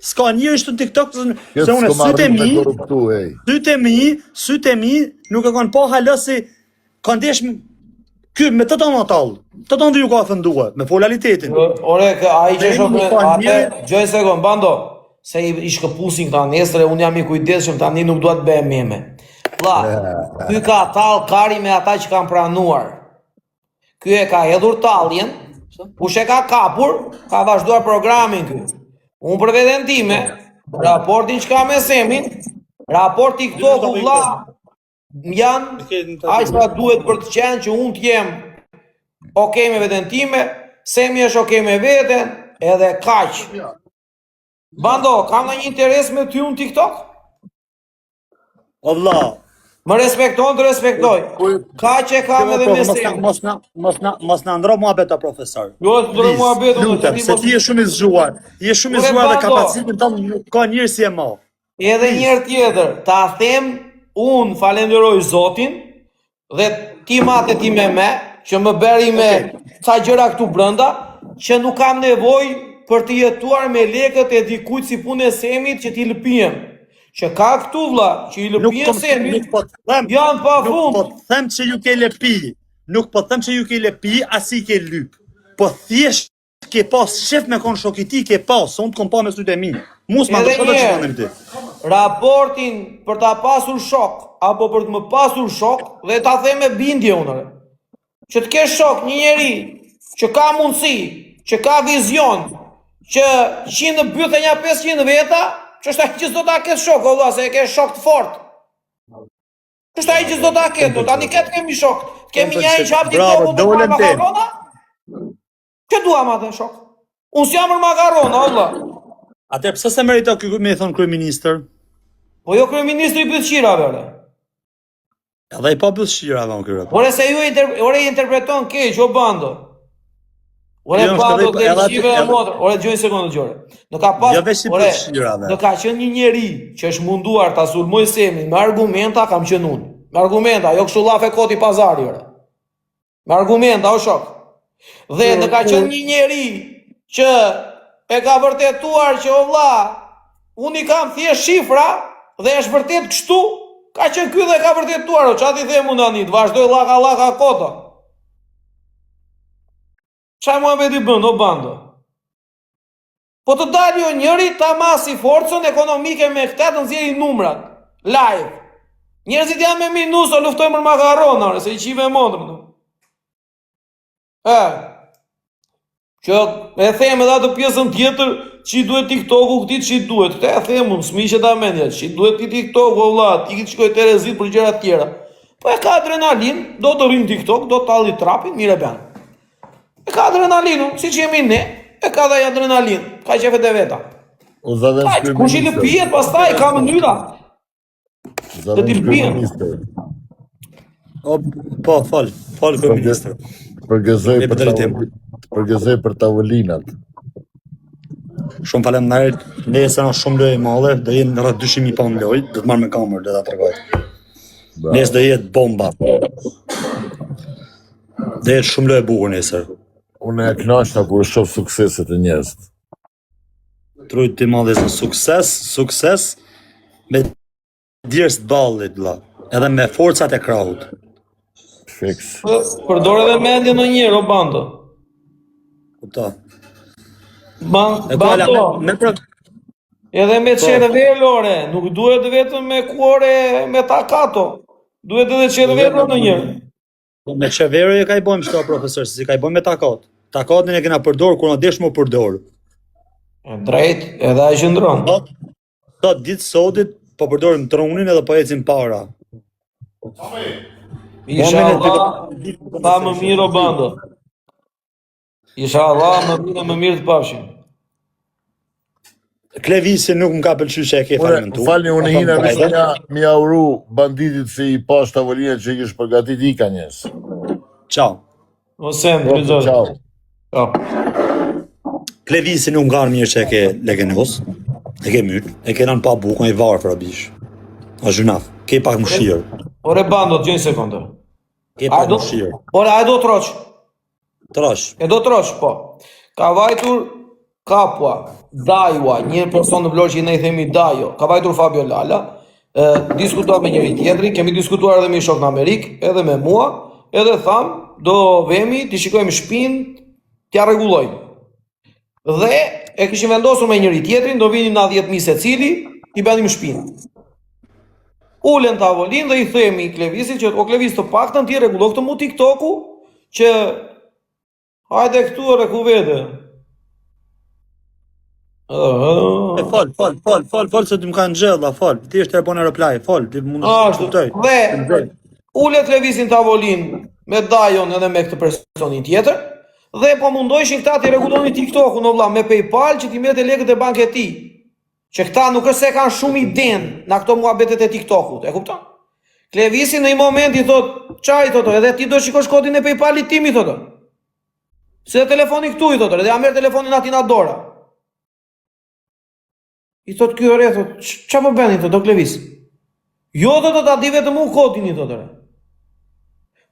S'ka njeri në TikTok se se unë sytë e mi, sytë e mi, sytë e mi nuk e kanë pa hala si ka ndesh ky me të tonë tall. Të tonë ju ka ofendue me fol realitetin. Ore, kë, ai që është me atë, dëgjo një sekond, bando, se i, i shkëpusin këta nesër, unë jam i kujdesshëm tani nuk dua të bëhem meme. Vlla, ky ka tall kari me ata që kanë pranuar. Ky e ka hedhur talljen, kush e ka kapur, ka vazhduar programin ky. Unë për veten time, raportin që kam me Semin, raport TikToku vlla, janë aq sa duhet për të qenë që unë të jem okej me veten time, Semi është okej me veten, edhe kaq. Bando, kam ndonjë interes me ty në TikTok? O vlla. Më respekton, të respektoj. Kaq e kam edhe me Semin. Mos na mos na mos na ndro muhabet o profesor. Jo, të ndro muhabet, lutem, se ti je shumë i zgjuar. Je shumë i zgjuar dhe kapacitetin tënd nuk ka njeri si e ma. Edhe një herë tjetër, ta them unë falenderoj Zotin Dhe ti mate ti me me, që më bëri me okay. ca gjëra këtu brenda, që nuk kam nevojë për të jetuar me lekët e dikujt si punë e Semit që t'i lëpihem. Që ka këtu vlla, që i lëpihen Semit, nuk po të them, janë pa fund. Nuk po të them që ju ke lëpi, nuk po të them që ju ke lëpi, as i ke lyp. Po thjesht Ke pas qef me kon shok i tij, ke pas, se unë të kom pa me sytë e mi. Mu s'ma Edhe ndryshon atë që një thonë ti. raportin për ta pasur shok apo për të më pasur shok dhe ta them me bindje unë. ore. Që të kesh shok një njeri që ka mundësi, që ka vizion, që 141 500 veta, që është ai që s'do ta ketë shok, o vlla, se e ke shok të fortë. Është ai që s'do ta ketë, tani këtë kemi shok. Kemi një ai që hap Bravo, TikTokun për dolën marrë te. makarona. Që duam atë shok? Unë s'jam për makarona, o vlla. Atëherë pse se merito ky me i thon kryeministër? Po jo kryeministri i bythqirave, ore. Edhe i pa bythqirave unë ky. Ore se ju inter, ore interpreton keq o bando. Ore Jo, është bando edhe- dhe edhe aty- qive e edhe- motër. Ore dëgjoj një sekondë dëgjore. Në ka pas Jo veç i ore, bythqirave. Në ka qenë një njeri që është munduar ta sulmoj Semin me argumenta kam qenë unë. Me argumenta, jo kështu llafe koti pazari ore. Me argumenta, o shok. Dhe në ka qenë një njeri që e ka vërtetuar që o vlla, unë i kam thjesht shifra dhe është vërtet kështu, ka qenë ky dhe e ka vërtetuar, o ça t'i them unë tani, të vazhdoj llaka llaka koto. Ça muhabeti bën, o bando? Po të dalë jo njëri ta masi forcën ekonomike me këta të nxjerrin numrat live. Njerëzit janë me minus, o luftojnë për makarona, ore, se i qive motrën. E, që e them edhe atë pjesën tjetër, që i duhet TikToku, këtij që i duhet, këtë e them unë, s'mi që ta mendja, që i duhet ti TikToku, o vlla, ti këtë shkoj terezit për gjëra të tjera. Po e ka adrenalin, do të rrinë TikTok, do të talli trapin, mirë e bën. E ka adrenalinën, siç jemi ne, e ka dhe adrenalin, ka qefet e veta. O zëvendës Kaq, kush i kryeministër. lëpihet pastaj ka mënyra. Zëvendës t'i lëpihen. kryeministër. O, po, fol, fol kryeministër. Përgëzoj Me për drejtim. tavol- përgëzoj për tavolinat. Shumë faleminderit. Nesër është shumë lojë e madhe, do jenë rreth 200.000 pound lojë, do të marr me kamerë, do ta tregoj. Bravo. Nesër do jetë bomba. Do jetë shumë lojë e bukur nesër. Unë e kënaqna kur shoh sukseset e njerëzit. Trujt ti madhe se sukses, sukses me djersë të ballit, vlla. Edhe me forcat e krahut. Fiks. Po, Përdor edhe mendjen ndonjëherë, o bando. Kupto. Ban, E ku ala bando, me, me pro... edhe me Po. çervel, ore, nuk duhet vetëm me kuore, me takato. Duhet edhe çervel ndonjëherë. Po me çevero e ka i bojmë çto profesor, si ka i bojmë me takat. Takatin e kena përdor kur na desh më përdor. E drejt, edhe ai qëndron. Sot, sot ditë sotit po përdorim trunin edhe po ecim para. Inshallah, pa më mirë o bando. Inshallah, më mirë më mirë të pafshim. Klevisi nuk më ka pëlqyer që e ke Unë, falimentu. falni, unë Pa hina thënë vetëm drejtën. ja mi ja uru banditit se i pash tavolinat që i kish përgatit i ka njerëz. Ciao. O sem, Profe, lexoj. ciao. Ciao. Klevisi nuk më ka ardhur mirë që e ke legenos. E ke myt, e ke lënë pa bukë, i varfër o bish. O gjynaf, ke pak mëshirë. Ore bando, dëgjoj një sekondë. Ke A pak do, mëshirë. ore, a e do troç? Trosh. E do troç, po. Ka vajtur kapua. Dajua, një person në Vlorë që ne i themi Dajo, ka vajtur Fabio Lala, ë diskutuam me njëri tjetrin, kemi diskutuar edhe me një shok në Amerikë, edhe me mua, edhe tham, do vemi, t'i shikojmë shtëpinë, t'ja rregullojmë. Dhe e kishim vendosur me njëri tjetrin, do vinim na 10000 secili, i bënim shtëpinë. Ulen tavolinë dhe i themi Klevisit që o Klevis të paktën ti rregullo këtë mu TikToku që hajde këtu ore ku vete. E fol, fol, fol, fol, fol se të më kanë gjellë, fol. Ti është e bën reply, fol, ti mund të Ashtu. kuptoj. Dhe ulet Klevisi në tavolinë me Dajon edhe me këtë personin tjetër dhe po mundoheshin këta t'i rregullonin TikTokun o vlla me PayPal që t'i merrte lekët e bankë e tij. Që këta nuk është se kanë shumë iden në këto muhabetet e TikTokut, e kupton? Klevisi në një moment i thot, "Çaj thotë, edhe ti do shikosh kodin e PayPalit tim i thotë. Se dhe telefoni këtu i thotë, edhe ja merr telefonin aty nga dora. I thot ky ore, thot, "Ç'a po bëni thot, do Klevis?" Jo, do të ta di vetëm unë kodin i thotë. ore.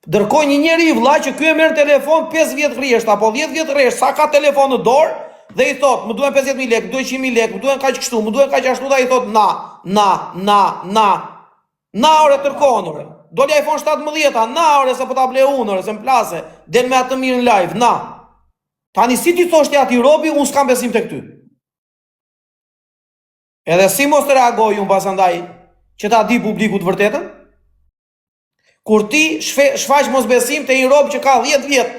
Ndërkohë një njeri vlla që ky e merr telefon 5 vjet rresht apo 10 vjet rresht, sa ka telefon në dorë dhe i thot, më duhen 50000 lekë, më duhen 100000 lekë, më duhen kaq kështu, më duhen kaq ashtu dhe ai thot na, na, na, na. Na ore tërkon ore. Doli iPhone 17-a, na ore se po ta blej unë ore, se më plase. Del me atë mirë në live, na. Tani si ti thosh ti atij robi, unë s'kam besim tek ty. Edhe si mos të reagoj unë pasandaj që ta di publiku të vërtetën? Kur ti shfe, shfaq mosbesim te një rob që ka 10 vjet,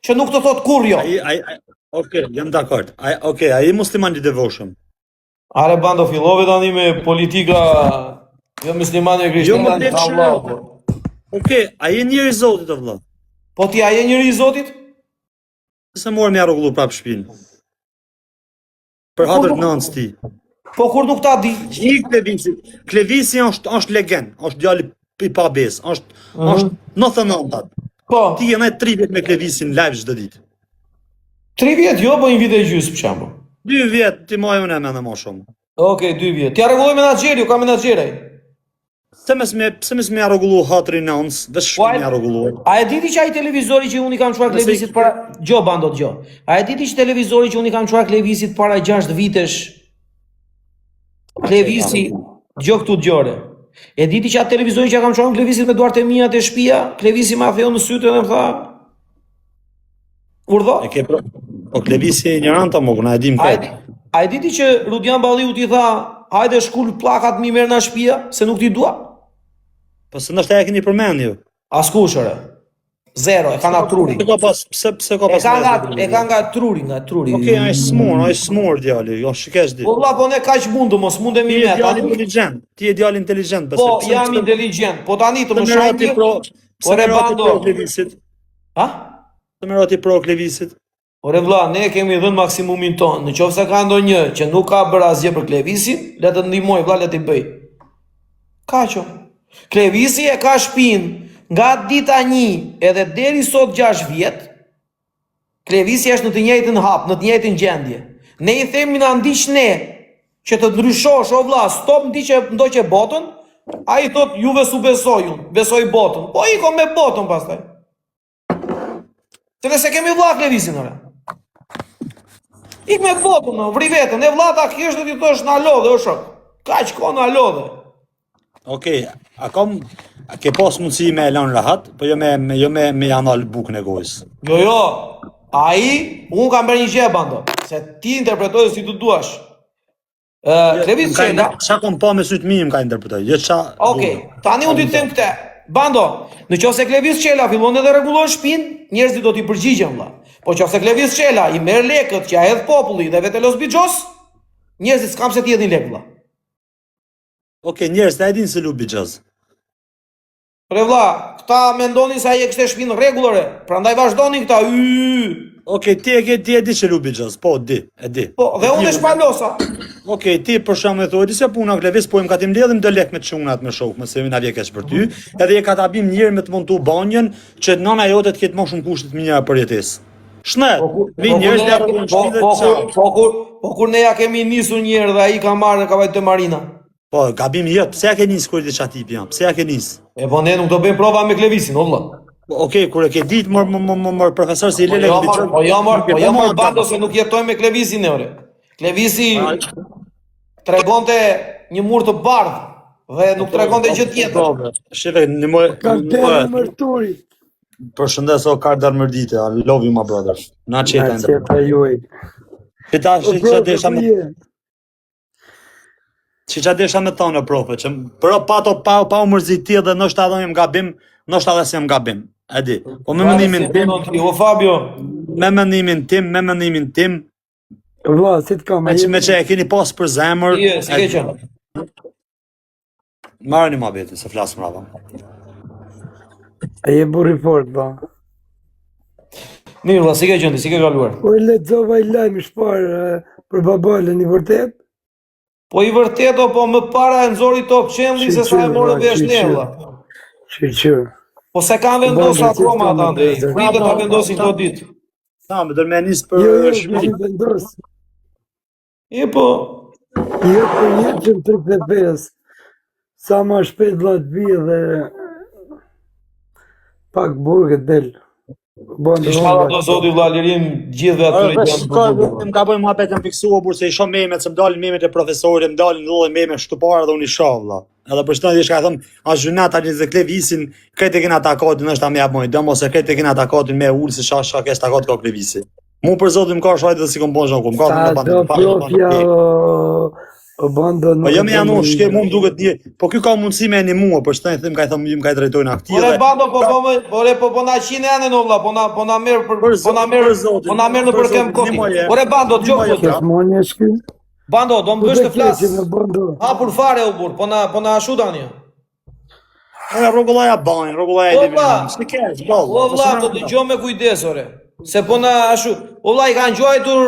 që nuk të thot kurrë jo. Ai ai ai- okay, jam dakord. Ai okay, ai musliman i devotshëm. Are bando fillove tani me politika jo musliman jo Jo krishterë më tani tek Allah. po. Okej, ai je njeri i Zotit o vëlla. Po ti a je njeri i Zotit? Se morë me ja rregullu prapë shtëpinë. Për hatër të nënës ti. Po kur nuk ta di? I Klevisi. Klevisi është është legend, është djali i pabes, është mm Mhm. -hmm. është 99-at. Po, Ti je ndaj 3 vjet me Klevisin live çdo ditë. 3 vjet jo, po një vit e gjysmë për shembull. 2 vjet ti maj unë e mendë më shumë. Okej, 2 vjet. T'ja rregulloj menaxheri, ju ka menaxheri. ai. Pse mos me pse mos me ja rregullu hatrin nënës, veç Po, ai- me ja rregullu. A e diti që ai televizori që unë i kam çuar Nëse i- Klevisit para Gjo bando gjo. A e diti që televizori që unë i kam çuar Klevisit para 6 vitesh Klevisi gjo këtu dëgjore. E diti që atë televizorin që ja kam çuar unë Klevisit me duart e mia te shtëpia, Klevisi ma theu në sytë dhe më tha Urdhë? E ke pro. Po Klevisi e ignorant apo na e dim A e, këtë. a e diti që Rudian Balliu ti tha, hajde shkul pllakat mi merr nga shtëpia, se nuk ti dua? Po se ndoshta ja keni përmend ju. Askush ore. Zero, e ka nga truri. Pse ka pas pse pse ka E pas ka nga e ka nga truri, nga truri. Okej, ai smur, ai smur djali, jo shikesh di. Po vlla, po ne kaq mundëm, mos mundemi Ti je me djalë tani. inteligjent, ti je djalë inteligjent, besoj. Po Pse- jam pse- inteligjent. Po tani të Pse më më shajnë rati pro, pse Ore, më rati bando. pro Klevisit? Ha? Pse më rati pro Klevisit? Ore vlla, ne kemi dhënë maksimumin tonë. Në qoftë se ka ndonjë që nuk ka bërë asgjë për Klevisin, le të ndihmoj vlla, le t'i bëj. Kaqo. Klevisi e ka shtëpinë nga dita 1 edhe deri sot 6 vjet. Klevisi është në të njëjtën hap, në të njëjtën gjendje. Ne i themi na ndiq ne që të ndryshosh o vlla, stop ndiqe ndoqe botën. Ai thot juve su besoj unë, besoj botën. Po iko me botën pastaj. Se ne se kemi vlla Klevisin ore. Ik me botën, o, vri veten, e vlla ta kesh do t'i thosh na lodhe, o shok. Kaq kohë na lodhe. Okej, a kam a ke pas mundësi me e lënë rahat, po jo me, me jo me me ja nal bukën e gojës. Jo, jo. Ai, unë kam bërë një gjë bando, se ti interpretoj si të duash. Ë, Klevis Më ka Çela, Qa kom pa me sytë mi më ka interpretoj, jo qa... Okej, tani unë ti them këtë. Bando, në qoftë se Klevis Çela fillon edhe rregullon shtëpinë, njerëzit do t'i përgjigjen vlla. Po qoftë se Klevis Çela i merr lekët që ja hedh populli dhe vetë los bixhos, njerëzit s'kan pse t'i hedhin lekë vlla. Okej, njerëz, ta e din se lu bixhoz. Ore vlla, këta mendonin se ai e kishte shtëpinë në rregull ore, prandaj vazhdonin këta. Y. Okej, ti e ke ti e di që lu bixhoz, po di, e di. Po, dhe unë e shpalosa. Okej, ti për shembull e thua, di se puna Klevis, po im ka ti mbledhim do lek me çunat me shok, mos e na vje keq për ty, edhe e ka ta bim njëri me të montu banjën që nëna jote të ketë më shumë kushte të mira për jetesë. Shnet, vi Po, njerëz kur ja ne- rregullojnë po, shtëpinë dhe po, çao. kur, po, kur, po kur ne ja kemi nisur një herë dhe ai ka marrë dhe ka vajtë te Marina. Po, gabim jot, pse ja ke nis kur di çat tipi jam? Pse ja ke nis? E po ne nuk do bëjmë prova me Klevisin, o vlla. Po, Okej, kur e ke ditë mor mor mor mor, mor profesor si Po lele jo mor, po jo mor, po jo mor bando se nuk jetojmë me Klevisin ne ore. Klevisi tregonte një mur të bardhë dhe nuk tregonte gjë tjetër. Shife, një moj... Kardar Mërturi. Përshëndes o Kardar Mërdite, I love you my brother. Na qeta Na qeta juaj. Që tash që desha me Që që desha me thonë profe, që për pa to pa, pa u mërzit ti dhe ndoshta edhe jam gabim, ndoshta edhe s'jam gabim. E di. Po me mendimin tim, o Fabio, me mendimin tim, me mendimin tim, Vlla, si të kam? Me që, me që e keni pas për zemër. Je, si ke qenë? Marrni ma vetë, se flas mbrapa. A je burrë i fort, vlla. Mirë, vlla, si ke qenë, si ke kaluar? Po e lexova i lajmi shparë për babalën i vërtet? Po i vërtet, o, po më para e nxori Top Channel se sa e morëm vesh ne, vlla. Shyqyr. Po s'e kanë vendosur akoma ata Andrej, pritet ta vendosin këto ditë. Sa më do me nis për jo, jo, shpi. Vendos. E po. Jo për një që në 35. Sa ma shpejt vlla të vijë dhe pak burgë del. Bon, Ishalla do zoti vlla lirim gjithëve atyre që janë. Shikoj, vetëm ka bëjmë muhabet jam fiksuar burr se i shoh memet, se më dalin memet e profesorit, më dalin lloj meme shtu para dhe unë i shoh vlla. Edhe për shtë diçka them, a gjynah tani dhe Klevisin, krejt e kena takatin, ndoshta më jap më dëm ose krejt e kena takatin me ul se çka çka kesh takat ka Klevisi. Mu për zotin më ka shajt dhe si kom bon zhoku, më ka thënë në pa. Sa do o bando nuk. Po jam janë unë shke, mu më duket një, po ky ka mundësi me një mua, për shtë them ka i thëmë jim ka i drejtojnë aktive. Ore bando po po po ore po po na qine anë no vlla, po na po na merr për po na merr po na merr nëpër këmbë koti. Ore bando dëgjo po. Bando do më bësh të flas. Hapur fare o burr, po na po na ashu tani. Ora rrogullaja bajnë, rrogullaja e eliminon. Si ke, zball. O vlla, të dëgjoj me kujdes ore. Se po na ashtu. O vlla i kanë gjuajtur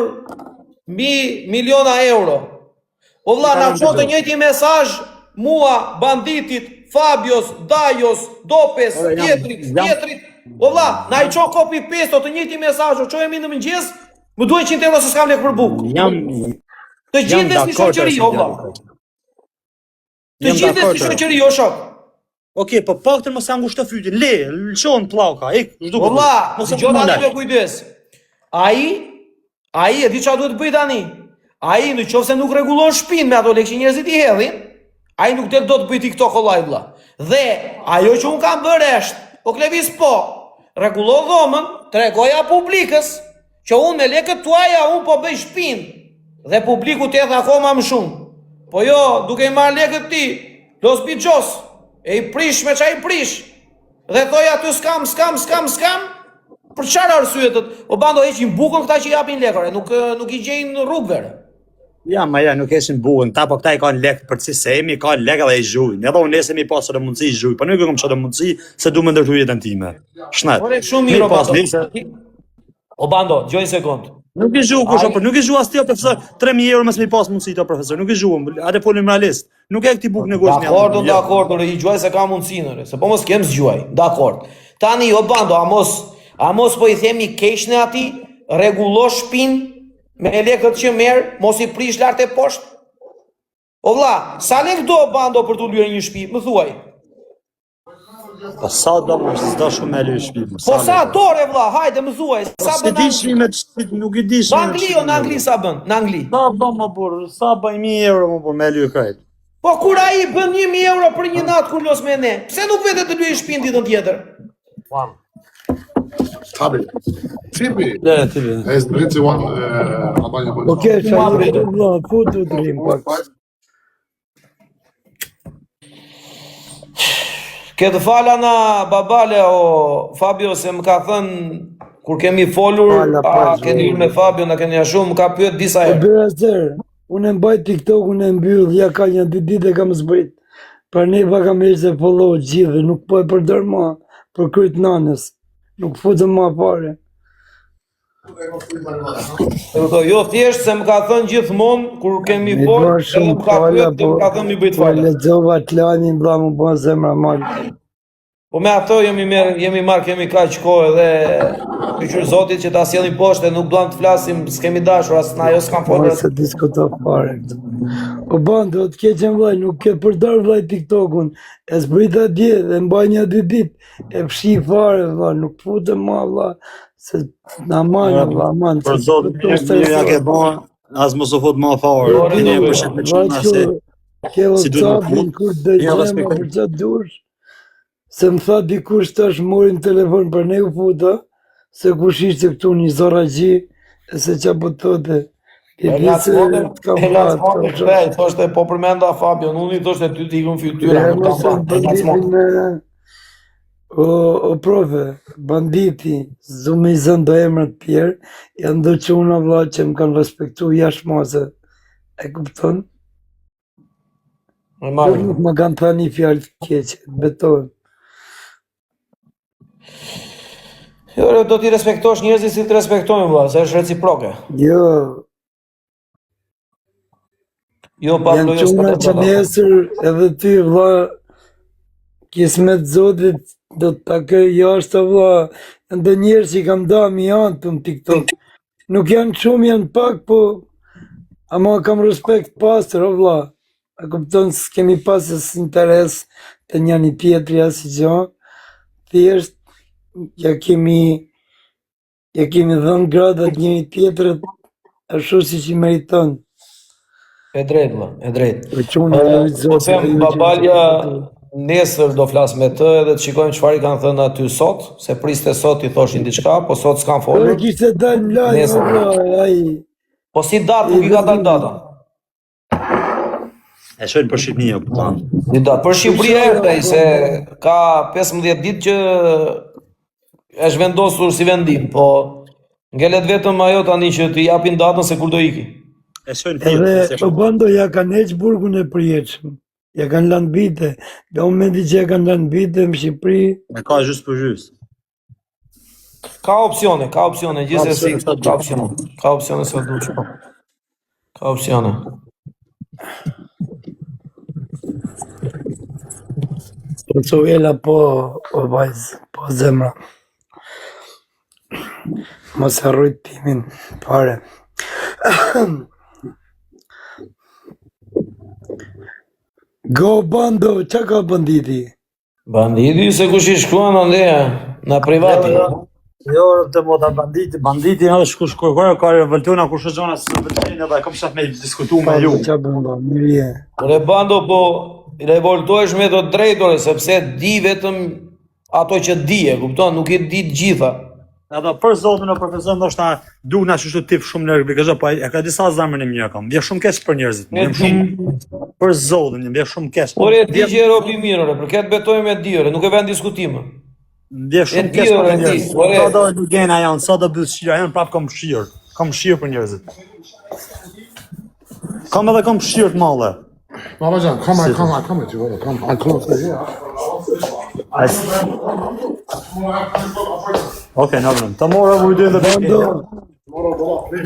mbi miliona euro. O vlla, na çon të njëjtin mesazh mua, banditit, Fabios, Dajos, Dopes, tjetrit, tjetrit. O vlla, na i çon copy paste të njëjtin mesazh, o çohemi në mëngjes, më duhen 100 euro se s'kam lekë për bukë. Jam të gjithë si shoqëri, o vlla. Të gjithë si shoqëri, o shok. Okej, po paktën mos ja ngushto fytin. Le, lëshon pllaka, ik, zhduku. Po vlla, dëgjo tani me kujdes. Ai, ai e di çfarë duhet të bëj tani. Ai në qoftë se nuk rregullon shpinë me ato lekë që njerëzit i hedhin, ai nuk del dot të bëj TikTok kollaj vlla. Dhe ajo që un kam bërë është, o Klevis po, rregullo dhomën, tregoja publikës Që unë me lekët tuaja unë po bëj shpinë dhe publiku të hedhë akoma më shumë. Po jo, duke i marrë lekët ti, los bixhos, e i prish me ça i prish. Dhe thoj aty s'kam, s'kam, s'kam, s'kam. Për çfarë arsye të o bando heqin bukën këta që japin lekë, nuk nuk i gjejnë rrugëve. Ja, ma ja, nuk heqin bukën, këta po këta i kanë lekë për sistemi, kanë lekë dhe i zhujnë. Edhe unë nesër mi pas atë mundësi i zhuj, po nuk e kam çfarë mundësi se du me ndërtu jetën time. Shnet. Ore shumë mirë, o bando. O bando, dëgjo një sekond. Nuk i zhu kush, po nuk i zhu as ti o profesor, 3000 euro mos mi pas mundësi to profesor, nuk i zhu, atë folim realist. Nuk e këti bukë në gojë. Dakord, jo. dakord, ore i gjuaj se ka mundësinë, ore, se po mos kem s'gjuaj. Dakord. Tani o bando, a mos a mos po i themi keq ne atij, rregullo shpinë Me lekët që merr, mos i prish lart e poshtë. O vlla, sa lek do bando për të lyer një shtëpi, më thuaj. Po sa do më s'do shumë me lyer shtëpi. Po sa, sa do re vlla, hajde më thuaj, po sa bën? Po di me nuk i di çmimet. Në Angli o në Angli sa bën? Në Angli. Sa bën më burr, sa bën 1000 euro më burr me lyer krejt. Po kur ai bën 1000 euro për një natë kur los me ne, pse nuk vete të lyejë shtëpinë ditën tjetër? One. Tabi. Tipi. Ja, tipi. E zbriti one uh, Albania Police. Okej, okay, çfarë do të futu drim pak. Ke të fala na babale o Fabio se më ka thënë kur kemi folur Fala, a pa, keni hyrë me Fabio na keni ashtu më ka pyet disa Po herë. bëra zër, unë e mbaj TikTokun e mbyll, ja ka një dy ditë e kam zbrit. Për ne pa kam heqë dhe follow gjithë, nuk po e përdor ma për kryt nanës. Nuk futem ma fare. E kuptoj, jo thjesht se më ka thënë gjithmonë kur kemi Mi fol, bërë edhe shumë më ka fala, pyet dhe po më ka thënë mi bëj të po fala. lexova klanin, vlla më bën zemra mal. Po me ato jemi merr, jemi marr, kemi kaq kohë edhe shyqyr Zotit që ta sjellim poshtë, nuk duam të flasim, s'kemi dashur as na ajo s'kam folur. Mos e diskuto fare këtë. O bando, të keqen vllai, nuk e përdor vllai TikTokun. E zbrita dje dhe mbaj një dy ditë, e fshi fare vlla, nuk futem ma vlla, se na man vlla, aman. Për zotin, mirë ja ke bën. As mos u fut më fare. Ore, Ne do për shit me çuna Vajtë se ke si duhet me WhatsAppin fut. kur Ja dëgjojmë respektoj. për çfarë dush, se më tha dikush tash mori në telefon për ne u futa, se kush ishte këtu një zorragji, e se qa po thote. E E di se ngacmonte, të kam e pa, të kam ngacmonte shoh. kthej, thoshte po përmenda Fabio Nuni, thoshte ty të ikën fytyra, E nuk ta mos e mban, e ngacmonte. banditin e, o, o profe, banditi, s'du me i zënë do emra të tjerë, janë do çuna vlla që më kanë respektu jashtë mase. E kupton? E Kur marrim. nuk më kanë thënë një fjalë të keqe, betohem. Jo, re, do t'i respektosh njerëzit si të respektojnë vëlla, se është reciproke. Jo, Jo, Pablo, janë jo, s'ka çuna të që bëj. nesër edhe ty vlla kismet zotit do të takoj jashtë vlla. Janë do njerëz që i kam da mi anë të në TikTok. Nuk janë shumë, janë pak, po ama kam respekt pastër, o vlla. A kupton, s'kemi pas as interes të njëri tjetri as gjë. Thjesht ja kemi ja kemi dhënë gradat njëri tjetrit ashtu siç i meriton. E drejtë, vëlla, e drejtë. Po çuna Ë, lojt Po zotit them dhe ju që babalja nesër do flas me të edhe të shikojmë çfarë i kanë thënë aty sot, se priste sot i thoshin diçka, po sot s'kan Po folur. kishte dalë në lajm, o Nesër. vlla, ai Po si datë i nuk i ka dalë vendimi. data. E shojnë për Shqipëni, o kupton. Si datë. Për Shqipëri Inshallah, erdhi ai po. se ka 15 ditë që është vendosur si vendim, po ngelet vetëm ajo tani që t'i japin datën se kur do iki. E shojnë thjesht, Edhe se po bando ja kanë heq burgun e përjetshëm. Ja kanë lënë vite. Nga momenti që ja kanë lënë vite në Shqipëri, E ka gjys për gjys. Ka opsione, ka opsione, Ka gjithsesi opsione sa ka dush. opsione. Ka opsione sa dush. po. Ka opsione. po Suela po o vajzë, po zemra. Mos harroj timin fare. Go bando, qa ka banditi? Banditi se kush i shkruan Andrea në Jo, privati. jo. Jo, të mota banditi, banditi është kush kur kur ka revoltuna kush është gjona s'u pëlqen edhe kam shaf me diskutu me ju. Pablo, qa bën ba, mirë je. Ore bando po revoltohesh me të drejtore sepse di vetëm ato që di, e kupton, nuk i di të gjitha. Edhe për zotin o profesor ndoshta dukna që tip shumë lërë because po e ka disa zemrën e mirë kam. Vje shumë keq për njerëzit. E Vjen di. shumë për zotin, vjen shumë keq. Ore e di Vjen që e robi mirë, ore, për këtë betoj me di, ore, nuk e vën diskutim. vjen E shumë di, keq për ore, e di. njerëzit. Ore, Sa do lugena janë, sa do bythshira janë, prap kam shirë. Kam shirë për njerëzit. Kam edhe kam shirë të madhe. Babajan, come, I Si. come, I come with you. Come, I come with you. Ai. Okej, no problem. Të mora vujtë dhe Bando,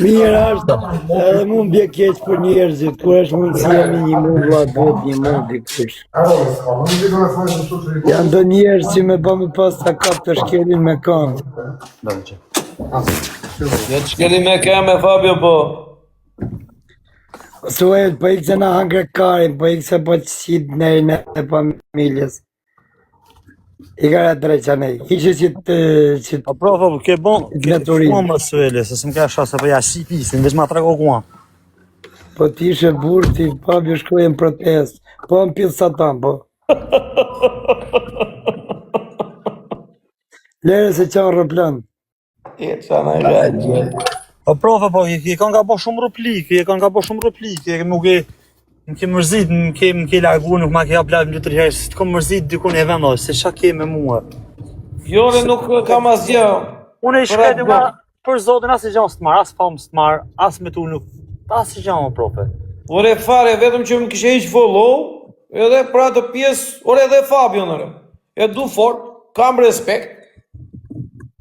mirë është, edhe mu më bje keq për njerëzit, kur është mundësia me një mund vlla, duhet një mund dikush. Janë do njerëz që me ba me pas ta kap të shkelin me këmbë. Jo të shkeli me kemë Fabio, po Suel, po ikë se na hangre karin, po ikë se po të qit në në e familjes. I ka ra drejt qanej. Hiqe që të që Po profa, po ke bon, të ke fletorin. kua më suele, se s'm ka shasë, se po ja si pisin, veç ma trego kua. Po ti ishe burr, ti Fabio shkoje në protest. Po në pillë satan, po. Lere se qanë rëplan. e qa na ka gjë. Po profa, po i, i kanë ka bo shumë replik, i kanë ka bo shumë replik, e nuk e më ke mërzit, më ke më ke largu, nuk ma ke hap lajm dy tri herë, si të kam mërzit diku në vend, o, se çka ke me mua. Jo, re, nuk kam asgjë. Unë i Për shkret atë nga për zotin asnjë gjë s'të marr, as famë s'të marr, as me tu nuk, asnjë gjë më profe. Ore fare, vetëm që më kishe hiq follow, edhe për atë pjesë, ore edhe Fabion, ore. E du fort, kam respekt.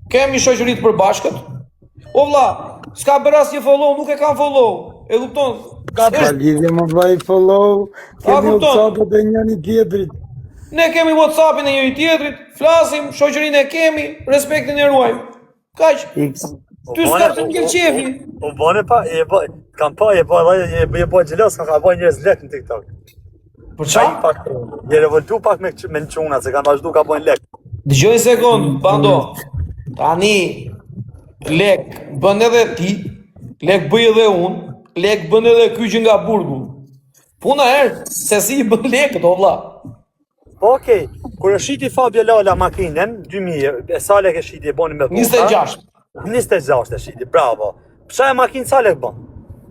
Kemi shoqëri të përbashkët. O vlla, s'ka bërë asnjë follow, nuk e kam follow. E kupton? Ka Është lidhje më vllai follow, A kemi kupton? WhatsApp-et e njëri tjetrit. Ne kemi WhatsAppin e njëri tjetrit, flasim, shoqërinë e kemi, respektin e ruajmë. Kaq. X. Ty s'ka pse ngel qefi. U bone pa, e bë, kam pa, e bë, e bë, e bë xhelos, ka ka bë njerëz lek në TikTok. Për qa? Ai pak, je revoltu pak me me çuna se kanë vazhdu ka bën lek. Dëgjoj një sekond, Bando. Tani lek bën edhe ti, lek bëj edhe unë. Lek bën edhe ky që nga burgu. Puna është se si i bën lekët o vlla. Po okej, kur e shiti Fabio Lala makinën, 2000, e sa lek e shiti e boni me vota? 26. 26 e shiti, bravo. Pse e makinë sa lek bën?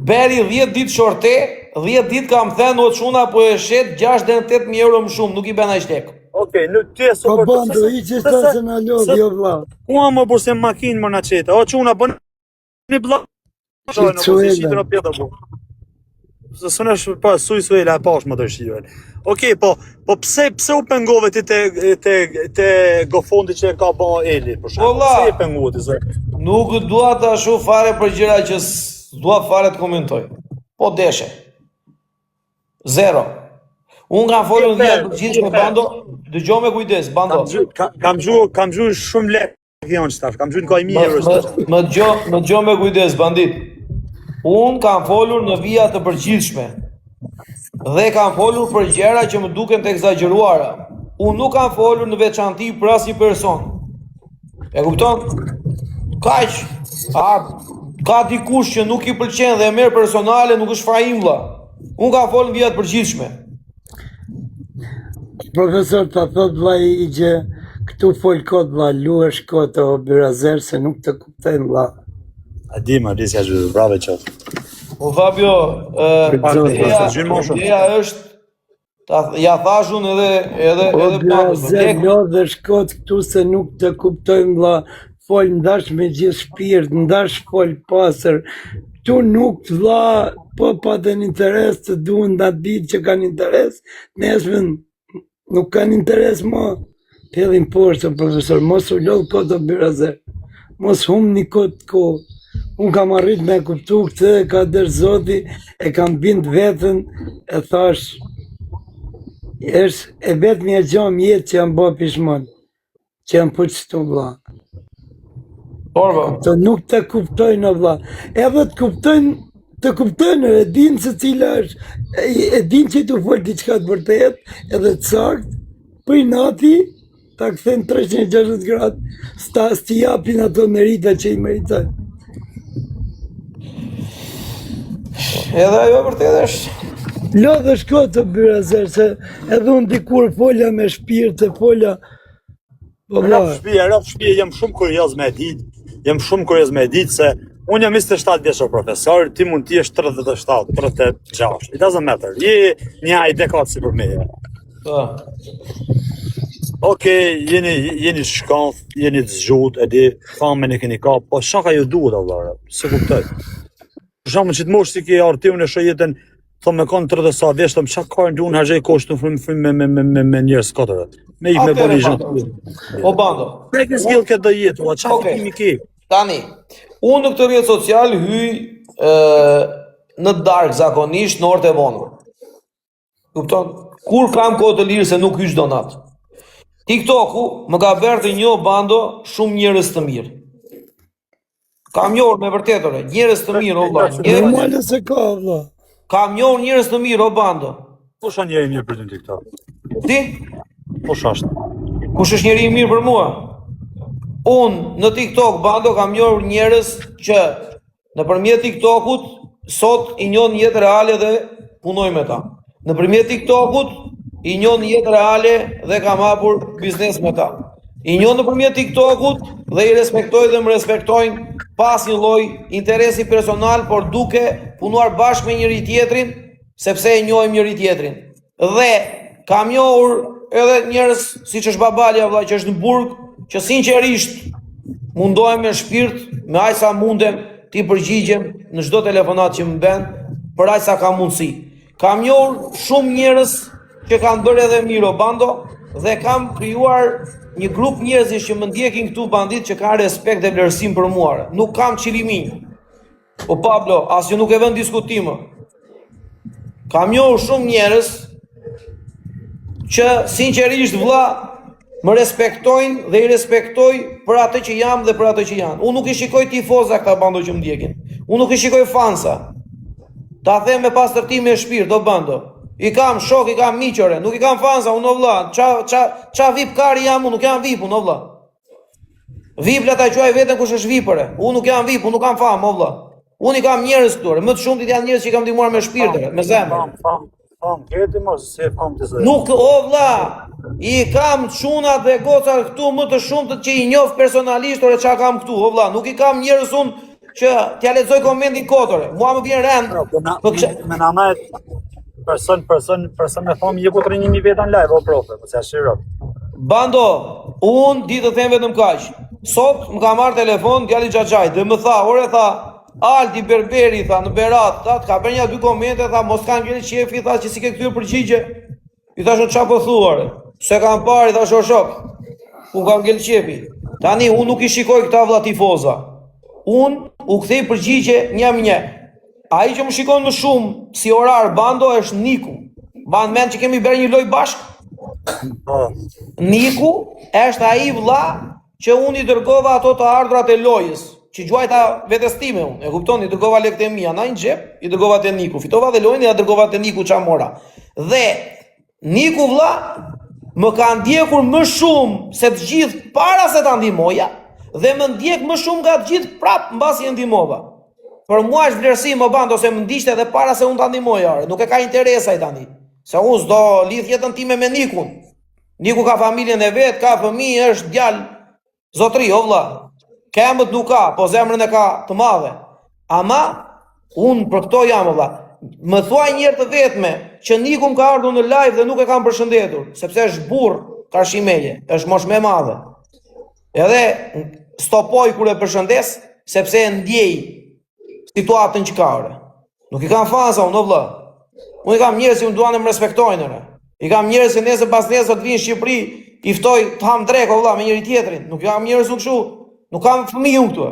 Beri 10 ditë shorte, 10 ditë kam thënë o çuna po e shet 6 deri në 8000 euro më shumë, nuk i bën aq lek. Okej, nuk ti e Po supporto. bando, i që shta se na lodh, jo vlla. Ku më burse se makinë më na qeta. O çuna bën një blla. Shi Suela. Se s'në është pa suj suela e pash më të shiven. Okej, po po pse pse u pengove ti te te te GoFundMe që e ka bë Eli për shembull? Valla. Pse e penguat ti se? Nuk dua ta shoh fare për gjëra që s'dua fare të komentoj. Po deshe. Zero. Unë kam folur në vija të përgjithshme bando, dëgjoj me kujdes, bando. Kam gju, ka, kam gju, kam gju shumë lek janë tash, kam gju në ka 1000 Më, euro. më, tash. më dëgjo, më dëgjo me kujdes, bandit. Unë kam folur në vija të përgjithshme dhe kam folur për gjëra që më duken të ekzagjeruara. Unë nuk kam folur në veçanti për asnjë person. E kupton? Kaq. A ka dikush që nuk i pëlqen dhe e merr personale, nuk është fajin vlla. Unë kam folur në vija të përgjithshme. Profesor, ta thot vlla i gjë, këtu fol kot vlla, luesh kot o byrazer se nuk të kuptojnë vlla. A di më, di s'ka gjë, bravo qoftë. Po Fabio, ë ideja, ideja është ta ja thash unë edhe edhe O edhe Pablos, byrazer, lek lodhesh kot këtu se nuk të kuptojnë vlla. Fol ndash me gjithë shpirt, ndash fol pastër. Këtu nuk vlla, po patën interes të duhen atë ditë që kanë interes, nesërmen nuk kanë interes më. Pellin poshtë, o profesor, mos u lodh kot o byrazer. Mos humni kot kohë. Unë kam arrit me kuptu këtë, ka dërë zoti, e kam bind veten, e thash, është e vetmja gjë në jetë që jam bë pishman, që jam po qëtu vlla. Por, po. Të nuk të kuptojnë o vlla. Edhe të kuptojnë, të kuptojnë, e dinë se cila është, e, e dinë që tu fol diçka të vërtet, edhe të saktë, për nati ta kthen 360 gradë, s'ta s'ti japin ato merita që i meritojnë. Edhe ajo e vërtetë është. Lodhesh kot të byrazer, se edhe unë dikur fola me shpirt, e fola, po vlla, Rap shtëpi, rap shtëpi, jam shumë kurioz me e ditë, jam shumë kurioz me e ditë se unë jam 27 vjeç o profesor, ti mund të jesh 37, 36, it doesn't matter. Je një ai dekadë si për meje. Po. Okej, jeni jeni shkath, jeni të zgjut, e di, famën e keni kap, po çka ka ju duhet o valla, s'e kuptoj. Për shembull, që të mosh si ke ardhur ti unë e shoh jetën, thon me kon 30 sa vjeç, thon çka ka ndun harxhoj kohë në frymë frymë me me me me, me njerëz katër. Me ik me Atëherë, bëni gjë. Bando. O bando. Pse ke zgjidh këtë do jetë, ua çfarë Okej. fitimi ke? Tani, unë në këtë rrjet social hyj ë në darkë zakonisht në orët e vona. Kupton? Kur kam kohë të lirë se nuk hyj çdo natë. TikToku më ka bërë të njoh bando shumë njerëz të mirë. Kam njohur me vërtet ore, njerëz të mirë o vlla. Njerëz, normale se ka vlla. kam njohur njerëz të mirë o bando. Kush është njeri i mirë për ty në TikTok? Ti? Kush është? Kush është njeri i mirë për mua? Unë në TikTok bando kam njohur njerëz që nëpërmjet TikTokut sot i njoh në jetë reale dhe punoj me ta. Nëpërmjet TikTokut i njoh në jetë reale dhe kam hapur biznes me ta. I njoh nëpërmjet TikTokut dhe i respektoj dhe më respektojnë pa asnjë lloj interesi personal, por duke punuar bashkë me njëri tjetrin, sepse e njohim njëri tjetrin. Dhe kam njohur edhe njerëz siç është Babalja vëlla që është në burg, që sinqerisht mundohem me shpirt, me aq sa mundem t'i përgjigjem në çdo telefonat që më bën, për aq sa kam mundësi. Kam njohur shumë njerëz që kanë bërë edhe mirë o bando dhe kam krijuar një grup njerëzish që më ndjekin këtu bandit që kanë respekt dhe vlerësim për mua. Nuk kam qiliminj. O Pablo, asgjë nuk e vën diskutim. Kam njohur shumë njerëz që sinqerisht vlla më respektojnë dhe i respektoj për atë që jam dhe për atë që janë. Unë nuk i shikoj tifoza këta bando që më ndjekin. Unë nuk i shikoj fansa. Ta them me pastërti me shpirt, do bando. I kam shok, i kam miqore, nuk i kam fansa, unë o vlla. Ça ça ça VIP kari jam unë, nuk jam VIP unë o vlla. VIP la ta quaj veten kush është VIP-ëre. Unë nuk jam VIP, unë nuk kam famë o vlla. Unë i kam njerëz këtu, ore, më të shumtit janë njerëz që i kam ndihmuar me shpirt, ore, me zemër. Fam, fam, fam, keti mos se fam të zë. Nuk o vlla, i kam çunat dhe gocat këtu më të shumtët që i njoh personalisht ore çka kam këtu, o vlla, nuk i kam njerëz unë që t'ja lexoj komentin kot ore. Mua më vjen rend. Po na, Po kisha me na me person person person me thonë je ku 3000 veta në live o profe, mos ja shiro. Bando, unë di të them vetëm kaq. Sot më ka marrë telefon djali xhaxhaj dhe më tha, ore tha, Aldi Berberi tha në Berat, tha, të ka bërë një dy komente, tha, mos ka ngel qefi, tha që si ke kthyer përgjigje. I thashë çfarë po thua? ore? Se kam parë, i thashë o shok. Unë kam ngel qefi. Tani unë nuk i shikoj këta vlla tifoza. Unë u kthej përgjigje një më një. Ai që më shikon më shumë si orar bando është Niku. Mban mend që kemi bërë një lojë bashkë? Po. Niku është ai vlla që unë i dërgova ato të ardhurat e lojës, që gjuajta vetes time unë, e kupton, i dërgova lekët e mia në një xhep, i dërgova te Niku, fitova dhe lojën, ja dërgova te Niku ça mora. Dhe Niku vlla më ka ndjekur më shumë se të gjithë para se ta ndihmoja dhe më ndjek më shumë nga të gjithë prap mbasi e ndihmova. Për mua është vlerësim o bando se më ndiqte edhe para se unë ta ndihmoja, ore. Nuk e ka interes ai tani. Se unë s'do lidh jetën time me Nikun. Niku ka familjen e vet, ka fëmijë, është djalë Zotri, o vlla, kembët nuk ka, po zemrën e ka të madhe. Ama, unë për këto jam, o vlla. Më thuaj një herë të vetme që Niku më ka ardhur në live dhe nuk e kam përshëndetur, sepse është burrë karshi meje, është moshë më e madhe. Edhe stopoj kur e përshëndes, sepse e ndjej situatën që ka ore. Nuk i kam fansa unë, o vëlla. Unë i kam njerëz që më duan dhe më respektojnë ore. I kam njerëz që nesër pas nesër të vinë në Shqipëri, i ftoj të ham drekë o vëlla me njëri tjetrin. Nuk i kam njerëz unë kështu. Nuk kam fëmijë unë këtu.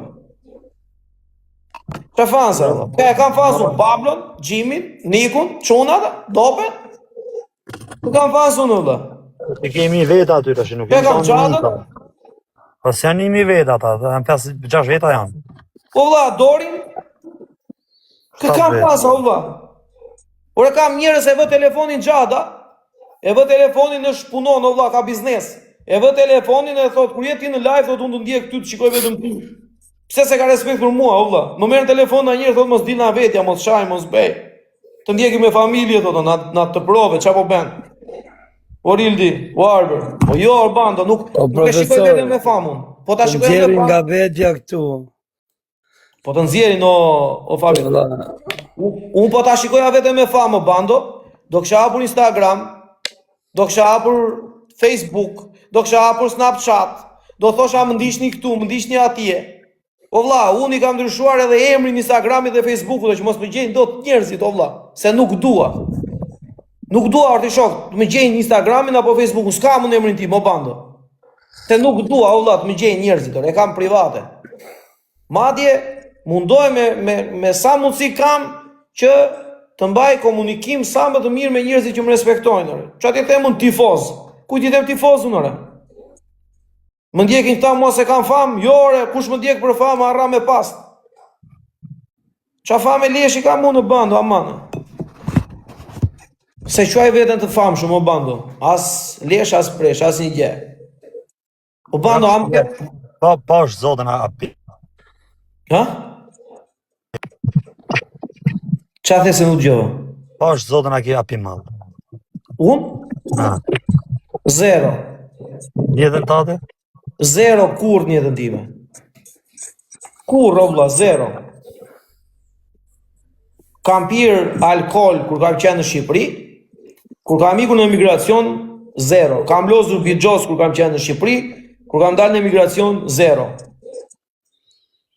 Çfarë fansa? vëlla? Ka e kam fansa unë Pablon, Gjimin, Nikun, Çunat, Dopen. Nuk kam fansa unë vëlla. I kemi veta aty tash, nuk E kam janë Gjadën. Po s'janë një mijë veta ata, janë 5 6 veta janë. Po vëlla, Dorin. Kë Shtatë kam veta. fansa o vëlla? Ore kam njerëz e vë telefonin Gjada, e vë telefonin në punon o vëlla, ka biznes. E vë telefonin e thot kur je ti në live thot unë të ndjek ty të shikoj vetëm ty. Pse se ka respekt për mua o vëlla? Më merr në telefon ndonjëherë thot mos dil na vetja, mos shaj, mos bëj. Të ndjekim me familje thotë, na na të prove çfarë po bën. O Rildi, o Arbër, po jo Orbando, nuk O, nuk e shikoj profesor, veten me famën. Po ta Të shikoj me nxjerrin famë. nga vetja këtu. Po të nxjerrin o o Fabi. Vëlla. Unë po ta shikoja vetëm me famë o Bando, do kisha hapur Instagram, do kisha hapur Facebook, do kisha hapur Snapchat, do thosha më ndiqni këtu, më ndiqni atje. O vlla, unë i kam ndryshuar edhe emrin Instagramit dhe Facebookut, që mos më gjejnë dot njerëzit, o vlla, se nuk dua. Nuk dua orti shok, të më gjejnë Instagramin apo Facebookun, s'kam unë emrin tim, o bando. Se nuk dua, o vlla, të më gjejnë njerëzit, ore, e kam private. Madje mundohem me me me sa mundësi kam që të mbaj komunikim sa më të mirë me njerëzit që më respektojnë, ore. Çfarë ti them unë tifoz? Kujt i them tifoz unë, ore? Më ndjekin këta mua se kam famë? Jo, ore, kush më ndjek për famë, harra me pas. Ça fame leshi kam unë në bando, aman. Se quaj veten të famshëm, o bando. As lesh, as presh, as një gjë. O bando, am... Po, po është zotën a pi. Ha? Qa the se nuk dëgjova? Po është zotën a ki a pi mall. Unë? Ha. Zero. Jetën tate? Zero kurrë në jetën time. Kurrë, o vlla, zero. Kam pirë alkool kur kam qenë në Shqipëri, kur kam ikur në emigracion, zero. Kam lozur bixhoz kur kam qenë në Shqipëri, kur kam dalë në emigracion, zero.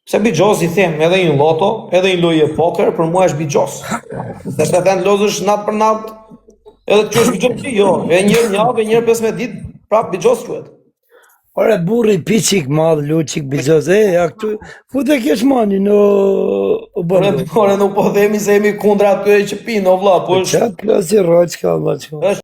Se bixhoz i them, edhe një loto, edhe një lojë poker, për mua është bixhoz. Se s'e them lozësh natë për natë, edhe të quhesh bixhoz ti, jo, e një herë në javë, e një herë 15 ditë, prap bixhoz quhet. Ore burri pi çik madh, lu çik bixhoz, e ja këtu fute kesh mani në o Ore, bando. ore nuk po themi se jemi kundra atyre që pinë, o vlla, po është Çat plasi rroçka valla çka. është.